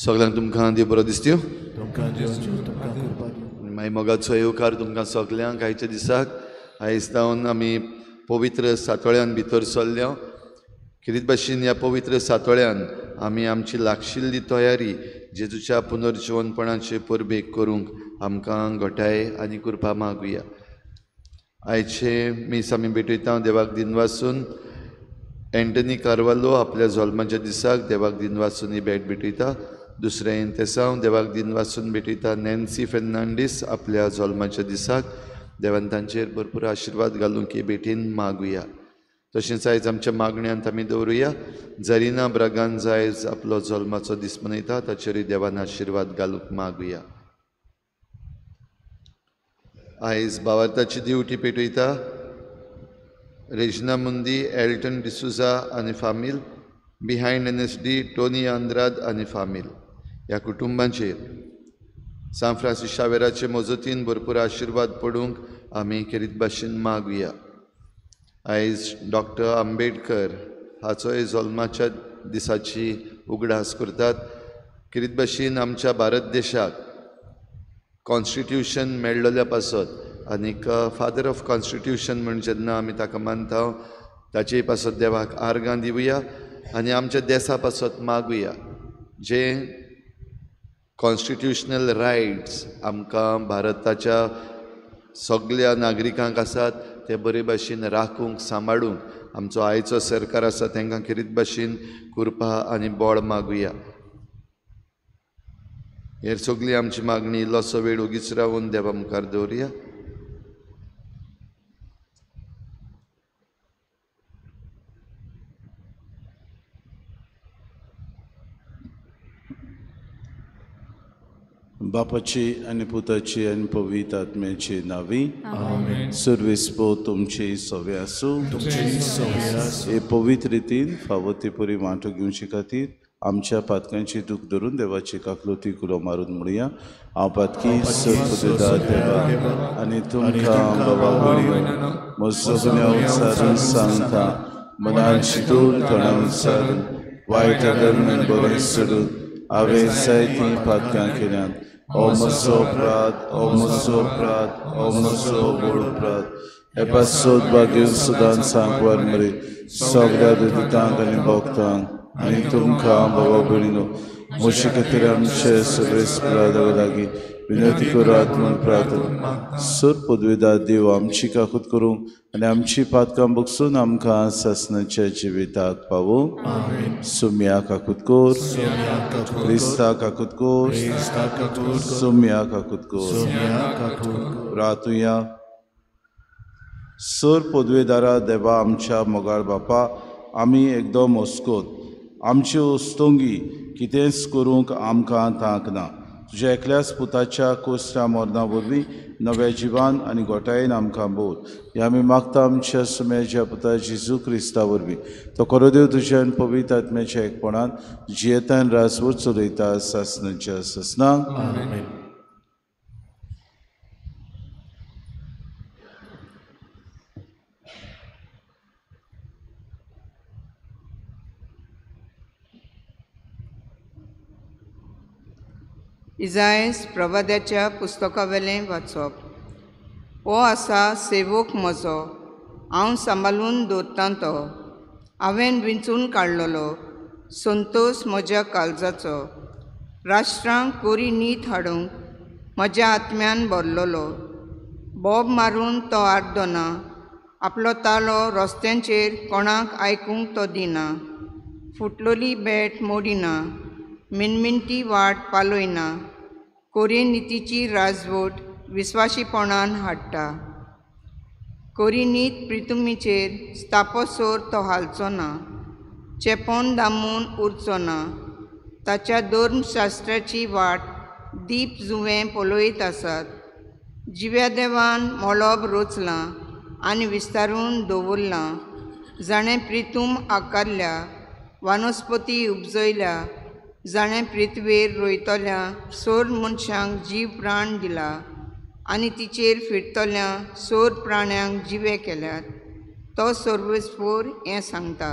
सगळ्यांक तुमकां देव बरो दिसत्यो. मागीर मोगाचो येवकार तुमकां सगल्यांक आयच्या दिसाक. आयज जावन आमी पवित्र सातोळ्यान भितर सरल्या. खेरीत भाशेन ह्या पवित्र सातोळ्यान आमी आमची लागशिल्ली तयारी जेजूच्या पुनर्जिवनपणाचे परबेक करूंक आमकां घटाय आनी कृपा मागुया. आयचे मीस आमी भेटयता देवाक दिनवासून. एंटनी कार्वालो आपल्या जल्माच्या दिसाक देवाक दिनवासून ही भेट भेटयता. दुसरें तेसांव देवाक दिनवासून भेटयता नॅन्सी फेर्नांडीस आपल्या जल्माच्या दिसाक. देवान तांचेर भरपूर आशिर्वाद घालूंक ही भेटीन मागुया. तशेंच आयज आमच्या मागण्यांत आमी दवरुया जरीना ब्रागांजा आयज आपलो जल्माचो दीस मनयता, ताचेरूय देवान आशिर्वाद घालूंक मागुया. आयज भावार्थाची दिवटी पेटयता रेजिना मुंदी, एल्टन डिसुजा आनी फामील, बिहायंड NSD Tony Andrade आनी फामील ह्या कुटुंबांचेर सांत फ्रांसीस शावेराचे मजतीन भरपूर आशिर्वाद पडूंक आमी खेरीत भाशेन मागुया. आयज डॉक्टर आंबेडकर हाचोय जल्माच्या दिसाची उगडास करतात. खेरीत भाशेन आमच्या भारत देशाक कॉन्स्टिट्युशन मेळ्ळल्या पासत आनीक फादर ऑफ कॉन्स्टिट्युशन म्हण जेन्ना आमी ताका मानता ताचे पासत देवाक आर्गां दिवया आनी आमच्या देसा पासत मागुया. जे कॉन्स्टिट्युशनल रायट्स आमकां भारताच्या सगल्या नागरिकांक आसात ते बरे भाशेन राखूंक सांबाळूंक आमचो आयचो सरकार आसा तांकां खेरीत भाशेन कृपा आनी बळ मागुया. हेर सगळी आमची मागणी इल्लोसो वेळ ओगीच रावून देवा मुखार दवरुया. बापाची आनी पुताची आनी पवित्र आत्म्याची नावी सुरविस्पो तुमची सवे आसूं. हे पवित्र रितीन फावो ती परी वांटो घेवचे खातीर आमच्या पातकांची दूख धरून देवाची काकलुती कुलो मारून म्हणुया. हांव पातकी सरपदा देवा आनी तुमकां बाबा भयणीनो म्हजो गुन्यांव उच्चारून सांगता, मनान चिंतून तोंडान उच्चारून वायट अधर्म बरें सोडून हांवें जायतीं पातकां केल्यांत. ओ म्हजो अपराध, ओ म्हजो अपराध, ओ म्हजो व्हड अपराध. हे पासत भाग्य सुदान सांकवार मरे सगळ्या दुदितांक आनी भक्तांक आनी तुमकां बाबा भयणीनो म्हजे खातीर आमचे सगळे लागीं विनंती करात म्हूण प्रार्थना. सर पदवेदार देव आमची काकूत करूंक आनी आमची पातकां बगसून आमकां सासणाच्या जिविताक पावोवंक. सुम्या काकूत कोर, क्रिस्ता काकूत कोर, सुम्या काकूत कोर. रातुया. सर पदवेदारा देवा आमच्या मोगाळ बापा, आमी एकदम अस्कोत आमची उस्तोंगी कितेंच करूंक आमकां तांक ना. तुज्या एकल्याच पुताच्या कोसऱ्या मरणा वरवीं नव्या जिवान आनी गोटायेन आमकां बोल. हे आमी मागता आमच्या सुम्याच्या पुता जेजू क्रिस्ता वरवीं. तो खरो देव तुज्या आनी पवित्र आत्म्याच्या एकपणान जियेतान रासवूर चलयता सासणाच्या सासणाक. इजायस प्रवाद्याच्या पुस्तकावेलें वाचप. हो आसा सेवक म्हजो, हांव सांबाळून दवरतां तो, हांवें विंचून काडलेलो, संतोस म्हज्या काळजाचो. राष्ट्रांक कोरी नीत हाडूंक म्हज्या आत्म्यान भरलेलो. बोब मारून तो आड्डना, आपलो तालो रस्त्यांचेर कोणाक आयकूंक तो दिना. फुटलोली बेट मोडिना, मिनमिनटी वाट पालयना. कोरी नितीची राजवट विस्वाशीपणान हाडटा. कोरी नीत प्रितुमीचेर स्थापसोर तो हालचो ना, चेपोन दामून उरचो ना. ताच्या धर्मशास्त्राची वाट दीप जुवें पळयत आसात. जिव्या देवान मळब रचलां आनी विस्तारून दवरलां. जाणें प्रितूम आकारल्या, वनस्पती उपजयल्या, जाणें पृथ्वेर रोयतल्या सोर मनशांक जीव प्राण दिला आनी तिचेर फिरतल्या सोर प्राण्यांक जिवे केल्यात, तो सर्वेस्पोर हें सांगता.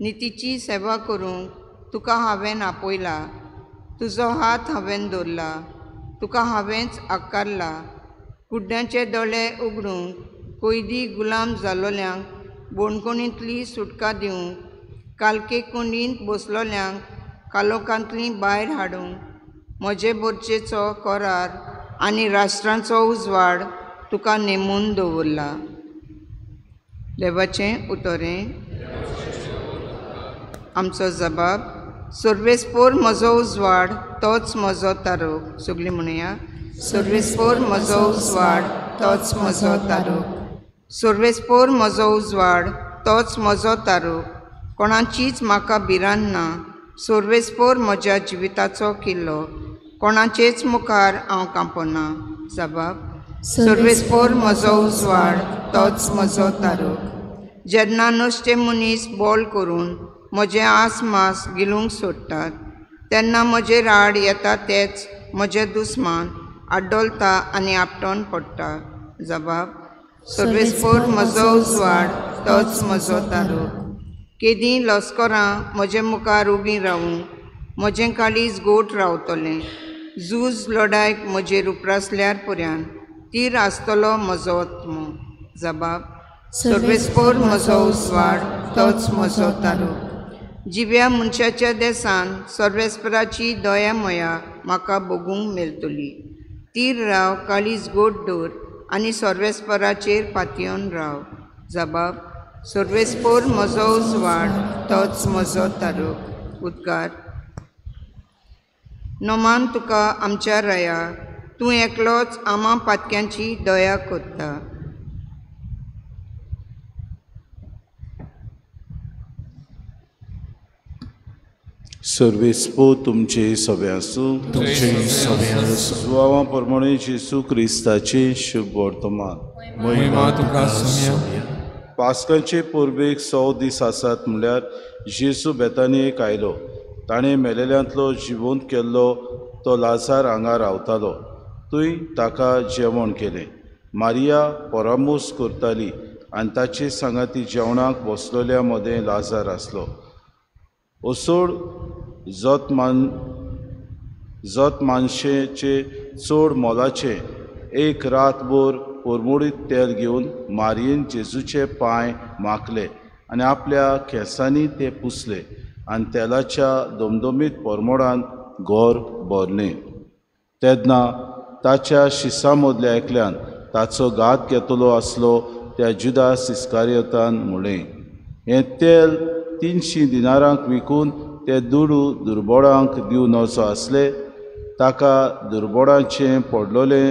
नितीची सेवा करूंक तुका हांवें आपयला, तुजो हात हांवें दवरला, तुका हांवेंच आकारला. कुड्ड्यांचे दोळे उगडूंक, कोयदी गुलाम जालोल्यांक बोणकोणींतली सुटका दिवंक, कालके कुंडींत बसलोल्यांक कालोकांतली भायर हाडूंक, म्हजे बोरचेचो करार आनी राष्ट्रांचो उजवाड तुका नेमून दवरला. देवाचें उतरें. आमचो जबाब. सर्वेस्पोर म्हजो उजवाड, तोच म्हजो तारोक. सगळीं म्हणया, सर्वेस्पोर म्हजो उजवाड, तोच म्हजो तारोक. सर्वेस्पोर म्हजो उजवाड, तोच म्हजो तारोक. कोणाचीच म्हाका भिरांत ना. सर्वेस्पोर म्हज्या जिविताचो किल्लो, कोणाचेच मुखार हांव कांपना. जबाब. सर्वेस्पोर म्हजो उजवाड, तोच म्हजो तारोक. जेन्ना नश्टे मनीस बोल करून म्हजें आसमास गिलूंक सोडटात, तेन्ना म्हजेर आड येता तेच म्हजे दुस्मान आड्डलता आनी आपटोन पडटा. जबाब. सर्वेस्पोर म्हजो उजवाड, तोच म्हजो तारोक. केदीं लस्करां म्हजे मुखार उबीं रावूं, म्हजें काळीज गोट रावतलें. झूज लडायक म्हजेर उप्रासल्यार पुऱ्यान तीर आसतलो म्हजो आत्मो. जबाब. सर्वेस्पोर म्हजो उजवाड, तोच म्हजो तारोक. जिव्या मनशाच्या देसान सर्वेस्पराची दया मया म्हाका भोगूंक मेळटली. तीर राव, काळीज गोट दवर आनी सर्वेस्पराचेर पातयेवन राव. जबाब. सर्वेस्पोर म्हजो उजवाड, तोच म्हजो तारोक. उद्गार. नमान तुका आमच्या राया, तूं एकलोच आमा पातक्यांची दया करता. सर्वेस्पोर तुमचे सगळे आसूं. सुवावा प्रमाणे जेजू क्रिस्ताचे शुभ वर्तमान. महिमा तुका सोम्या. पास्कांचे परबेक 100 दीस आसात म्हणल्यार जेजू बेतानियेक आयलो. ताणें मेलेल्यांतलो जिवंत केल्लो तो लाजार हांगा रावतालो. थंय ताका जेवण केलें. मारिया परामोस करताली आनी ताचे सांगाती जेवणाक बसलोल्या मदें लाजार आसलो. असोड जत मानशेचे चड मोलाचें एक रातभर परमोडीत तेल घेवन मारयेन जेजूचे पांय माखले आनी आपल्या केंसांनी ते पुसले आनी तेलाच्या दमदमीत परमोडान घर भरलें. तेन्ना ताच्या शिसां मदल्या एकल्यान ताचो घात घेतलो आसलो त्या जुदास इस्कारियोतान म्हणलें, हें तेल 300 दिनारांक विकून ते दुडू दुर्बोडांक दिवं नजो आसले. ताका दुर्बोडांचें पडलोलें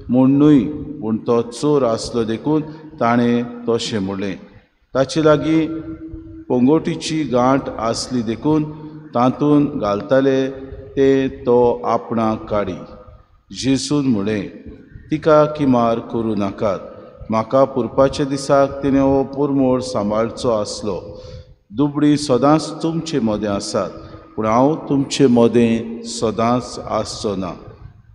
म्हूण न्हय, पूण तो चोर आसलो देखून ताणें तशें म्हणलें. ताचे लागीं पंगोटीची गांठ आसली देखून तातूंत घालताले ते तो आपणाक काडी. जेजून म्हणलें, तिका किमार करूं नाकात. म्हाका पुरपाच्या दिसाक तिणें हो पुरमोळ सांबाळचो आसलो. दुबळी सदांच तुमचे मदें आसात, पूण हांव तुमचे मदें सदांच आसचो ना.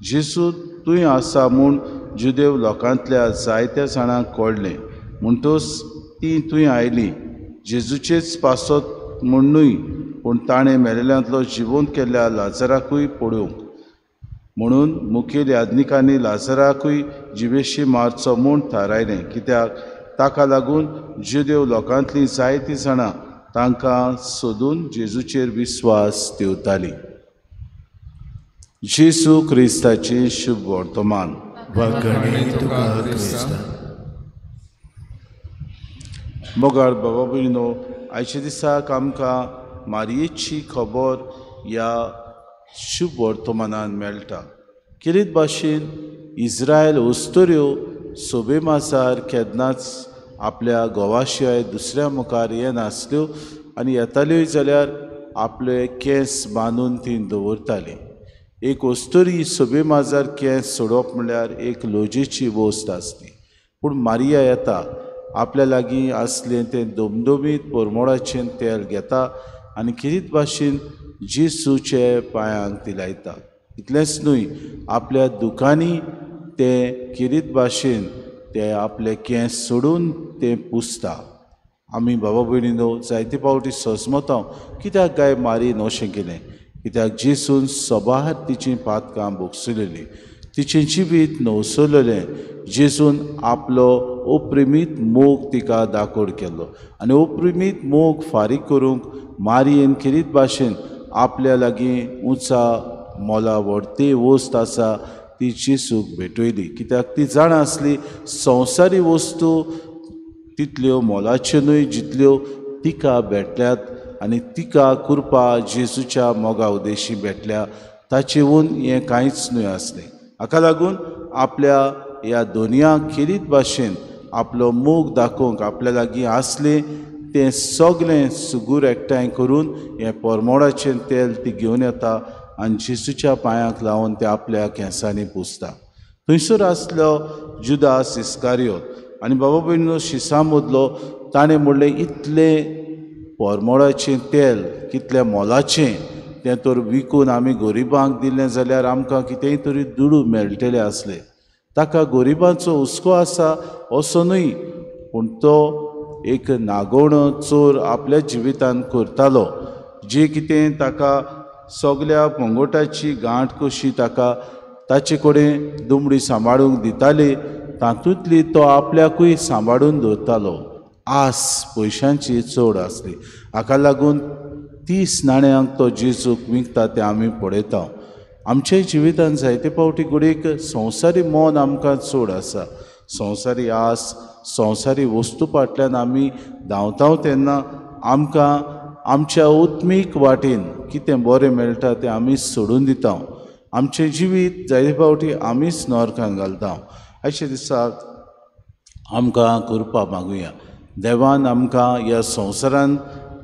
जेजू तूंय आसा म्हूण जुदेव लोकांतल्या जायत्या जाणांक कळ्ळें, म्हणटच तीं थंय आयलीं. जेजूचेच पासत म्हूण न्हय, पूण ताणें मेलेल्यांतलो जिवंत केल्ल्या लाजराकूय पळोवंक. म्हणून मुखेल याज्ञिकांनी लाजराकूय जिवेशी मारचो म्हूण थारायलें, कित्याक ताका लागून जुदेव लोकांतलीं जायतीं जाणां तांकां सोदून जेजूचेर विस्वास दिवताली. जेजू क्रिस्ताचें शुभ वर्तमान. मोगाळ बाबा भयणीनो, आयच्या दिसाक आमकां मारयेची खबर ह्या शुभ वर्तमानान मेळटा. किरीत भाशेन इस्रायल अस्तुऱ्यो सोबे मासार केन्नाच आपल्या घोवा शिवाय दुसऱ्या मुखार येनासल्यो आनी येताल्योय जाल्यार आपले केंस बांदून ती दवरताली. एक अस्तुरी सोबे माजार केंस सोडप म्हणल्यार एक लजेची वस्त आसली. पूण मारिया येता, आपल्या लागीं आसलें तें दमदमीत परमळाचें तेल घेता आनी किरीत भाशेन जेजूचे पांयांक ती लायता. इतलेंच न्हय, आपल्या दुकांनी तें किरीत भाशेन ते आपले केंस सोडून तें पुसता. आमी बाबा भयणीनो जायते फावटी सजमता कित्याक काय मारीन अशें केलें, कित्याक जेजून सबार तिचीं पातकां भोगसुलेलीं, तिचें जिवीत नवसरलेलें. जेजून आपलो अप्रिमीत मोग तिका दाखोड केलो आनी अप्रिमीत मोग फारीक करूंक मारयेन किरीत भाशेन आपल्या लागीं उंचा मोला व्हडती वस्त आसा ती जेजूक भेटयली. कित्याक ती जाणा आसली संवसारी वस्तू तितल्यो मोलाच्यो न्हय जितल्यो तिका भेटल्यात आनी तिका कृपा जेजूच्या मोगा उदेशी भेटल्या ताचेहून हें कांयच न्हय आसलें. हाका लागून आपल्या ह्या दोनया खेरीत भाशेन आपलो मोग दाखोवंक आपल्या लागीं आसलें तें सगळें सुगूर एकठांय करून हें परमळाचें तेल ती घेवन येता आनी जेजूच्या पांयांक लावन ते आपल्या केंसांनी पुसता. थंयसर आसलो जुदास इस्कारियोत आनी बाबा भयणीनो शिसा मदलो ताणें म्हणलें इतलें परमळाचें तेल कितलें मोलाचें तें तर विकून आमी गरिबांक दिलें जाल्यार आमकां कितेंय तरी दुडू मेळटले आसले. ताका गरिबांचो हुस्को आसा असो न्हय, पूण तो एक नागोवणो चोर आपल्या जिवितान करतालो. जे कितें ताका सगल्या पंगोटाची गांठ कशी ताका ताचे कडेन दुमडी सांबाळूंक दिताली तातूंतली तो आपल्याकूय सांबाळून दवरतालो. आस पयशांची चड आसली. हाका लागून 30 नाण्यांक तो जेजूक विकता तें आमी पळयता. आमच्या जिवितान जायते फावटी घडयेक संवसारी मन आमकां चड आसा, संवसारी आस संवसारी वस्तू फाटल्यान आमी धांवता तेन्ना आमकां आमच्या आत्मीक वाटेन कितें बरें मेळटा तें आमी सोडून दिता. आमचें जिवीत जायते फावटी आमीच नरकान घालता. अशे दिसाक आमकां कृपा मागुया. देवान आमकां ह्या संवसारांत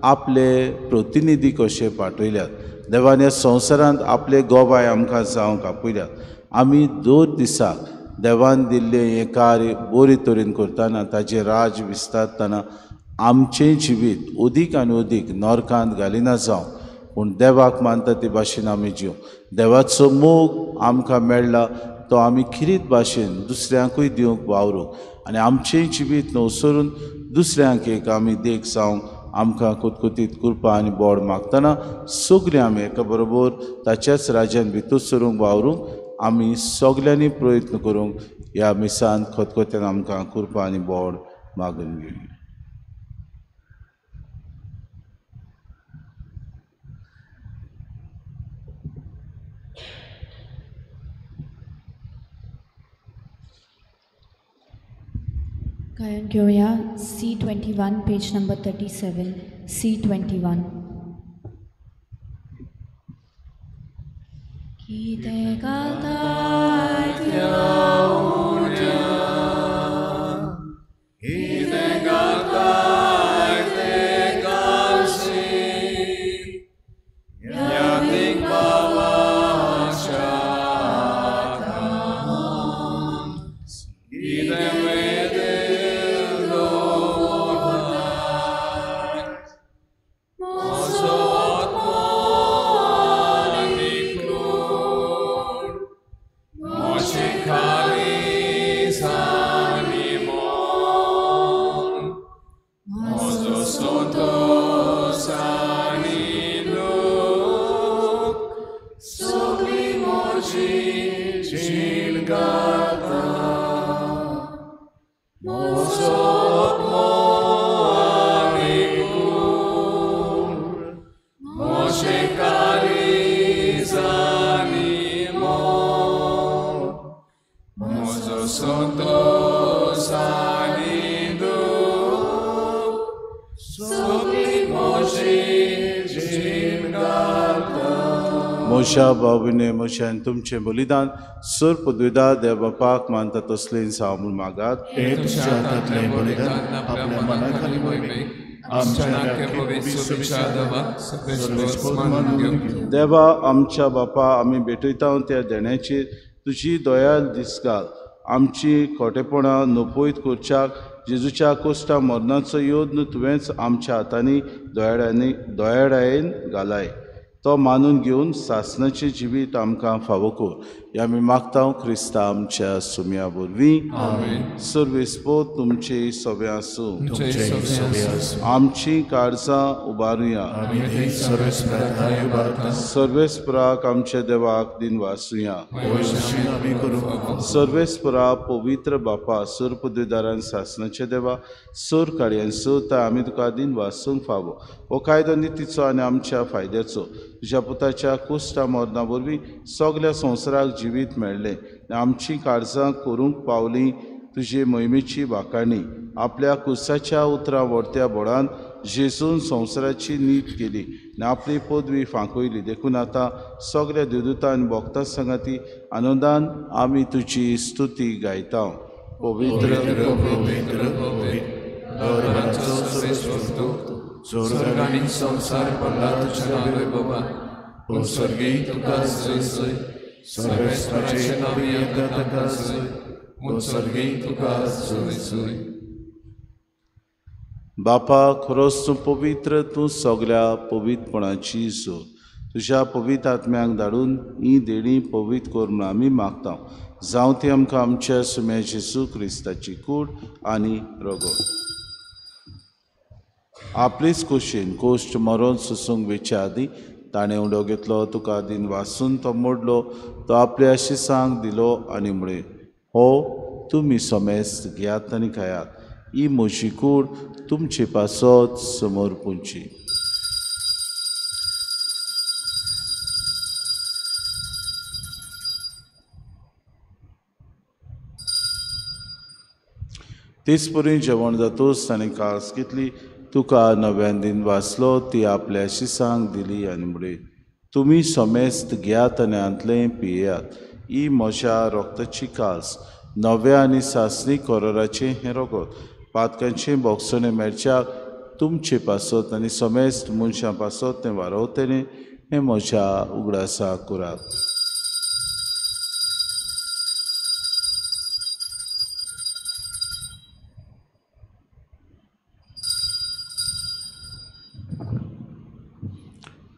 आपले प्रतिनिधी कशे पाठयल्यात, देवान ह्या संवसारांत आपले गोवाय आमकां जावंक आपयल्यात. आमी दर दिसाक देवान दिल्लें हें कार्य बरे तरेन करतना ताजें राज विस्तारतना आमचें जिवीत अदीक आनी अदीक नरकांत घालिना जावं, पूण देवाक मानता ते भाशेन आमी जीव. देवाचो मोग आमकां मेळ्ळा तो आमी खिरीत भाशेन दुसऱ्यांकूय दिवंक वावरूंक आनी आमचें जिवीत नवसरून दुसऱ्यांक एक आमी देख जावंक आमकां कुतकुतीत कृपा आनी बोड मागतना सगळीं आमी एका बरोबर ताच्याच राज्यान भितर सरूंक वावरूंक आमी सगल्यांनी प्रयत्न करूंक ह्या मिसान खतखत्यान आमकां कृपा आनी बोड मागून घेवया. गायन घेवया C21 page number 37 C21. कितें घालताय त्या उण्या, कितें घालताय तें घालशी, ज्ञातीक भावाच्या थावन, कितें मेदेल दवरताय, म्हजो आत्मो आनी क्रूर, मोशा भावने मोशान तुमचें बलिदान सर पदवीदा देव बापाक मानता तसलें जावं म्हूण मागात. देवा आमच्या बापा आमी भेटयता त्या देण्याचेर तुजी दयाल दिसघाल. आमची खोटेपणां नपयत करच्याक जेजूच्या कोश्टा मरणाचो यत्न तुवेंच आमच्या हातांनी दयाळायेन घालाय. तो मानून घेवन सासणाचें जिवीत आमकां फावो कर. हें आमी मागता क्रिस्ता आमच्या सुम्या वरवीं. सर्वेस्पोत तुमचे सगळें आसूं. आमची काळजां उबारुया. सर्वेस्पराक आमच्या देवाक दिनवासुया. सर्वेस्परा पवित्र बापा सर पदवीदारान सासणाच्या देवा सर काडयान तर आमी तुका दिनवासूंक फावो. हो कायदो नितीचो आनी आमच्या फायद्याचो. तुज्या पुताच्या कुश्टा मरणा वरवीं सगल्या संवसाराक जिवीत मेळ्ळें आनी आमची काळजां करूंक पावली तुजे मोहिमेची वाखाणी. आपल्या कुसाच्या उतरां व्हरत्या बोडान जेजून संवसाराची नीत केली आनी आपली पदवी फांकयली. देखून आतां सगल्या देवदूतां आनी भक्तां सांगाती आनंदान आमी तुजी स्तुती गायता. पवित्र पवित्र स्वर्गानी संवसार पडला तुज्या नांवान बाबा, पूण स्वर्गीय तुका जय जय. सर्वेस्पराचें नांव येता ताका जय, पूण स्वर्गीय तुका जय जय. बापा खरोच तूं पवित्र, तूं सगल्या पवित्रपणाची जोत. तुज्या पवित्र आत्म्याक धाडून ही देणी पवित्र कर म्हूण आमी मागता. जावं ती आमकां आमच्या सुम्या जेजू क्रिस्ताची कूड आनी रगत. आपलेच कुशीन कोश्ट मरोन सोसूंक वेच्या आदीं ताणें उडो घेतलो, तुका दिन वासून तो मोडलो, तो आपल्या शिसांक दिलो आनी म्हळें, हो तुमी समेस्त घेयात आनी खायात, ही म्हजी कूड तुमचे पासत समोर पुंची. तेच परी जेवण जातूच ताणें कास घेतली, तुका नव्यान दिन वाचलो, ती आपल्या शिसांक दिली आनी म्हळें, तुमी समेस्त घेयात आनी हांतलें पियेयात, ही म्हज्या रक्ताची कास, नव्या आनी सासणी कोरोराचें हें रगत, पातकांचें बोगसणें मेळच्याक तुमचे पासत आनी समेस्त मनशां पासत तें वारवतलें, हें म्हज्या उगडासा करात.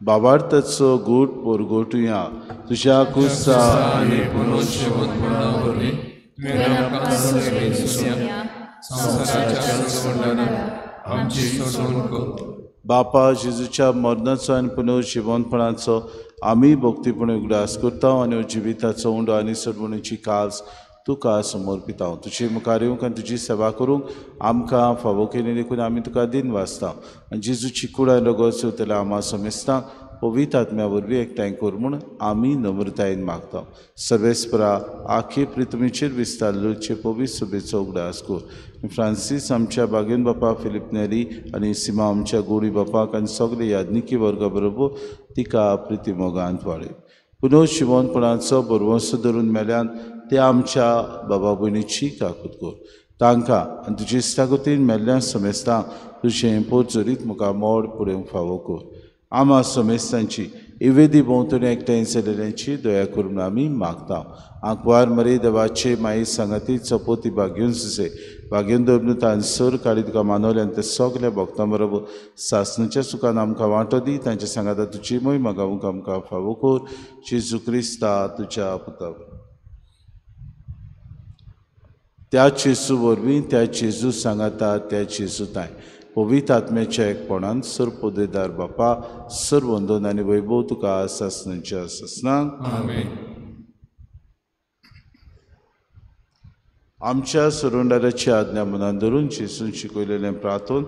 बाबार्थाचो गूट पोरगोटुया तुज्या कुसा आनी पुनर्जिवंतपणा वरवीं तुवें आमकां सगळीं सुम्या संवसाराच्या सोडणाक आमची सोडवणूक कर. बापा जेजूच्या मरणाचो आनी पुनर्जिवंतपणाचो आमी भक्तीपणे उगडास करता आनी जिविताचो उंडो आनी सोडवणुची काज तुका समर्पिता. तुजे मुखार येवंक आनी तुजी सेवा करूंक आमकां फावो केली देखून आमी तुका दिन वाचता. आनी जेजूची कूड आनी रगत सोदतल्या आमा समेस्तांक पवित्र आत्म्या वरवीं एकठांय कर म्हूण आमी नम्रतायेन मागता. सर्वेस्परा आखी पृथ्वीचेर विस्तारलोचे पवित्र सभेचो उगडास कर. फ्रांसीस आमच्या बागेन बापा फिलीप नेरी आनी सीमा आमच्या गोडी बापाक आनी सगळे याज्ञिकी वर्गा बरोबर तिका प्रिती मोगांत वाडय. पुनर्जिवंतपणाचो भरवंसो धरून मेल्यान ते आमच्या बाबा भयणीची काकूत कर. तांकां आनी तुजे इश्टागतीन मेल्ल्या समेस्तांक तुजें पोरजोरीत मुखार मोड पुरोवंक फावो कर. आमा समेस्तांची इवेदी भोंवतणी एकठांय जाल्ल्यांची दया करून आमी मागता. आंकवार मरे देवाचे माई सांगाती चपोती भाग्यून सुसे भाग्यून दवरून तान सर काडी तुका मानवले आनी ते सगल्या भक्तां बरोबर सासणाच्या सुखान आमकां वांटो दी. तांच्या सांगाता तुजी मोहिमा गावूंक आमकां फावो कर. जेजू क्रिस्ता तुज्या पुता. त्या जेजू वरवीं, त्या जेजू सांगाता, त्या जेजू ताय पवित्र आत्म्याच्या एकपणान सर पदवीदार बापा सर वंदन आनी वैभव तुका सासणाच्या सासणाक. आमेन. आमच्या सरुंडाराची आज्ञा मनान धरून जेजून शिकयलेलें प्रार्थन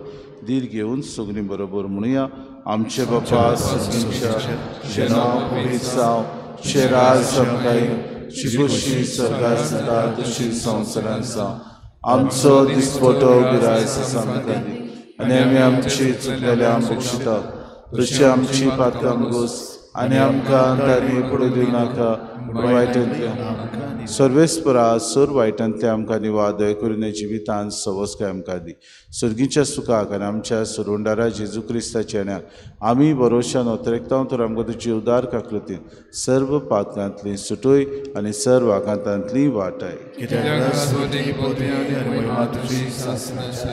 धीर घेवन सगळीं बरोबर म्हणुया. आमचे बापा तुजें नांव पवित्र जावं, तुजें राज आमकां येवं, तुजी खोशी स्वर्गांत जाता तशी संवसारांत जावं. आमचो दिसपटो गिरायस आमकां दी आनी आमी आमची चुकलेल्या बक्षिता तशी आमची पातकां गोस आनी आमकां तांणी फुडें दिवनाका वायटांतल्या सर्वेस्परा सोर वायटांतल्या आमकां निवादय करून जिवितान सवस्काय आमकां दी. सर्गीच्या सुखाक आनी आमच्या सुरुंडारा जेजू क्रिस्ताच्या येण्याक आमी भरोशान ओतरेकता तर आमकां तुजी उदार काकृतीन सर्व पातकांतली सुटय आनी सर्व आघातांतली वाटाय.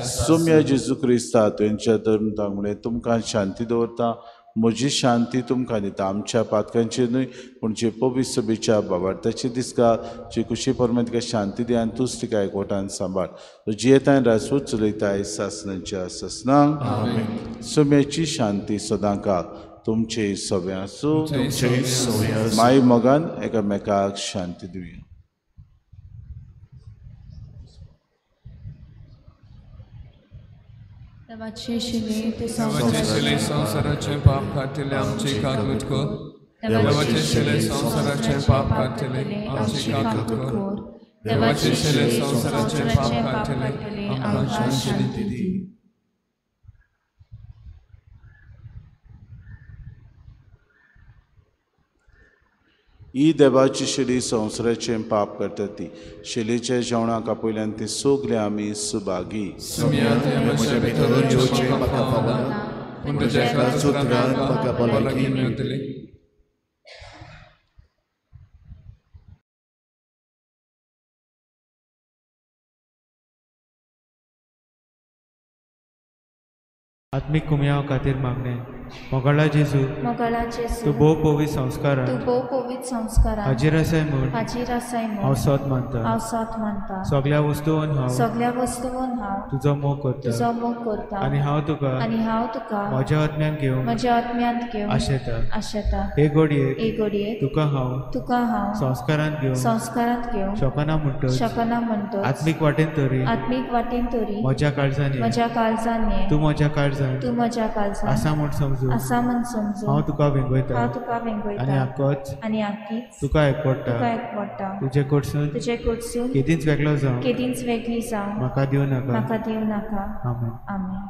सोम्या जेजू क्रिस्ता तुमच्या धर्म तांगणे तुमकां शांती दवरता, म्हजी शांती तुमकां दिता. आमच्या पातकांचेर न्हय पूण जे पवित्र सभेच्या बाबार्थाची दिसका जे कुशी परमें तिका शांती दी आनी तूच तिका एकवटान सांबाळ. तो जियेताय राजपूत चलयताय सासनाच्या सासनांक. सोम्याची शांती सदांकाळ तुमचे सगळे आसूं. माय मोगान एकामेकाक शांती दिवया. देवाचे शिले संवसाराचे पाप काडटले आमची काकूत कर. देवाचे शिले संवसाराचे पाप काडटले आमची काकूत कर. देवाचे शिले संवसाराचे पाप काडटले आमकां शांती दी. ही देवाची शेली संवसाराचें पाप करता ती शेलीच्या जेवणाक आपयल्यान ती सगळे आमी सुभागी. आत्मीक कुमयाव खातीर मागणें. मोगाळा जेजू, तूं भोव पवित्र संस्कारान हाजीर आसाय म्हूण हांव सत मानता. सगळ्या वस्तून हांव तुजो मोग करता आनी हांव तुका म्हज्या आत्म्यान घेवन आशेता. हे घडयेक तुका हांव संस्कारांत घेवंक शकना म्हणटच आत्मीक वाटेन तरी म्हज्या काळजान ये, तूं म्हज्या काळजान आसा म्हूण समजू हांव तुका वेंगयता आनी आकीच तुका एकवटा. तुजे कडसून केदींच वेगळो जावं म्हाका दिवं नाका. आमेन.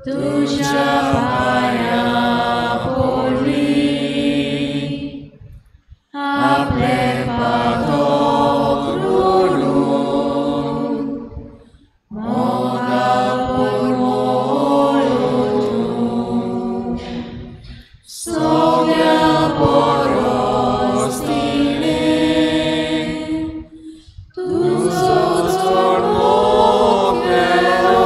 तुझ्या पाया पडली आपले पातक रडून मोगा परमळ तूं सगळ्या परस तिणें तुजो चड मोग केलो.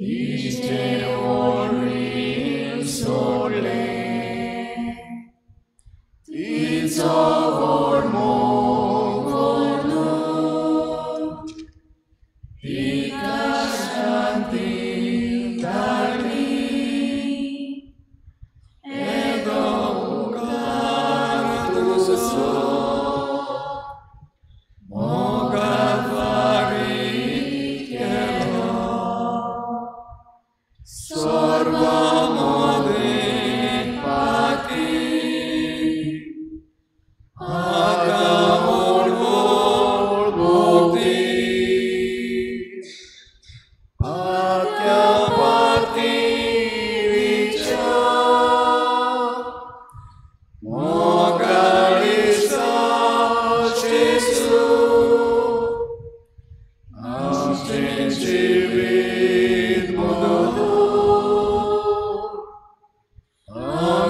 Iste orin sole.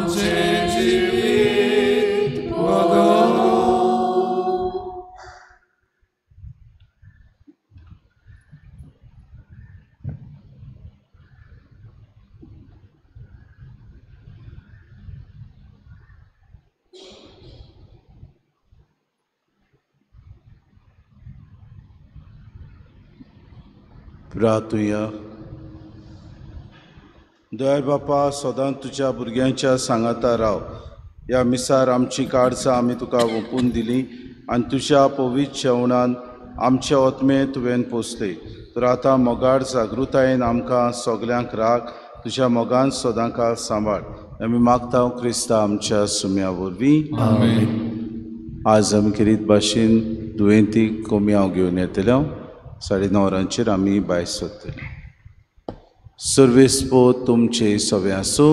आमचें जिवीत बदलूं. प्रार्थुया. दयाळ बापा, सदां तुज्या भुरग्यांच्या सांगाता राव. ह्या मिसार आमची काळजां आमी तुका ओंपून दिली आनी तुज्या पवित्र जेवणान आमचे आत्मे तुवें पोसले. तर आतां मोगाळ जागृतायेन आमकां सगल्यांक राख, तुज्या मोगान सदां काळ सांबाळ. आमी मागता क्रिस्ता आमच्या सुम्या वरवीं. आज आमी खेरीत भाशेन दुयेंती कोमयांव घेवन येतले. 9:30 वरांचेर आमी भायर सरतले. सर्वेस्पो तुमचे सवे आसूं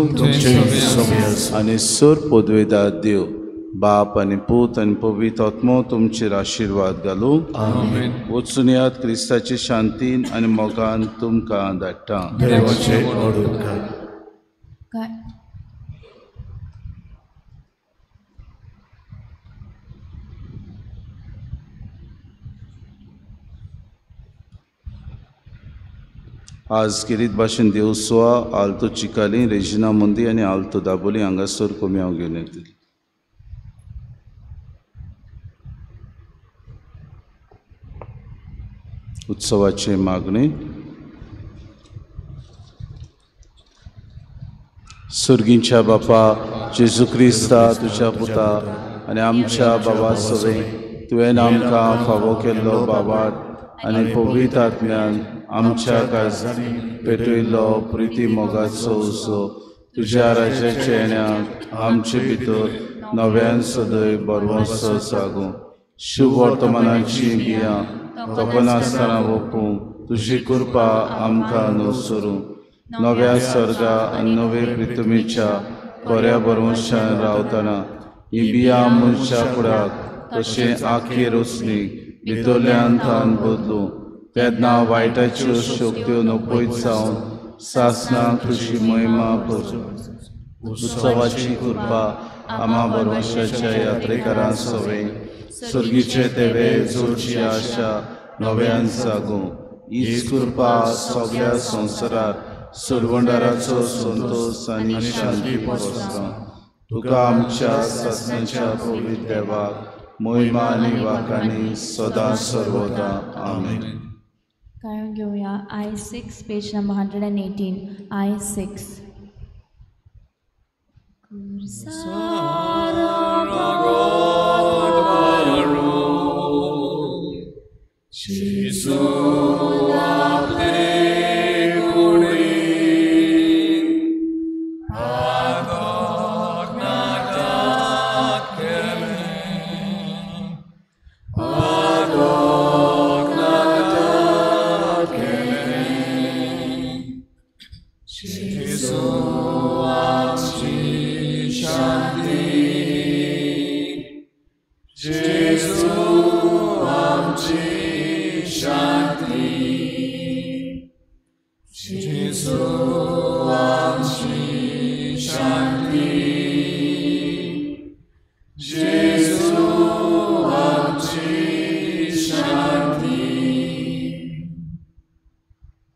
आनी सर पदवेदार देव बाप आनी पूत आनी पवित्र आत्मो तुमचेर आशिर्वाद घालूं. वचून यात क्रिस्ताचे शांतीन आनी मोगान तुमकां धाडटा. आज खेरीत भाशेन देवसुआ, आल्तो चिकाली, रेजिना मुंदी आनी आल्तो दाबोली हांगासर कोमयांव घेवन येतली. उत्सवाची मागणी. सुर्गींच्या बापा जेजू क्रिस्ता तुज्या पुता आनी आमच्या बाबा सवें तुवें आमकां फावो केल्लो बाबाट आनी पवित्र आत्म्यान आमच्या काळजांनी पेटयल्लो प्रिती मोगाचो उत्सव तुज्या राज्याच्या येण्याक आमचे भितर नव्यान सदैव बरवंसो जागूं. शुभ वर्तमानाची बियां तपनासतना वोपूंक तुजी कृपा आमकां नुसरूं. नव्या सर्गा आनी नवे पृथ्वीच्या बऱ्या बरवंशान रावतना ही बियां मनशा फुडाक तशें आखी रोसणी भितरल्यान तान बदलूं. तेन्ना वायटाच्यो शक्त्यो नपयत जावन सासनां तुजी महिमा करूं. उत्सवाची कृपा आमा बरवंशाच्या यात्रेकारां सवें सर्गीचे तेवे जोडची आशा नव्यान जागूं. हीच कृपा सगळ्या संवसारार सरवंडाराचो संतोश आनी शांती पोसता. तुका आमच्या सासणाच्या पवित्र देवाक महिमा आनी वाखाणी सदां सर्वदा. आमेन. गायन घेवया I6 page number 118. I6. Jesus.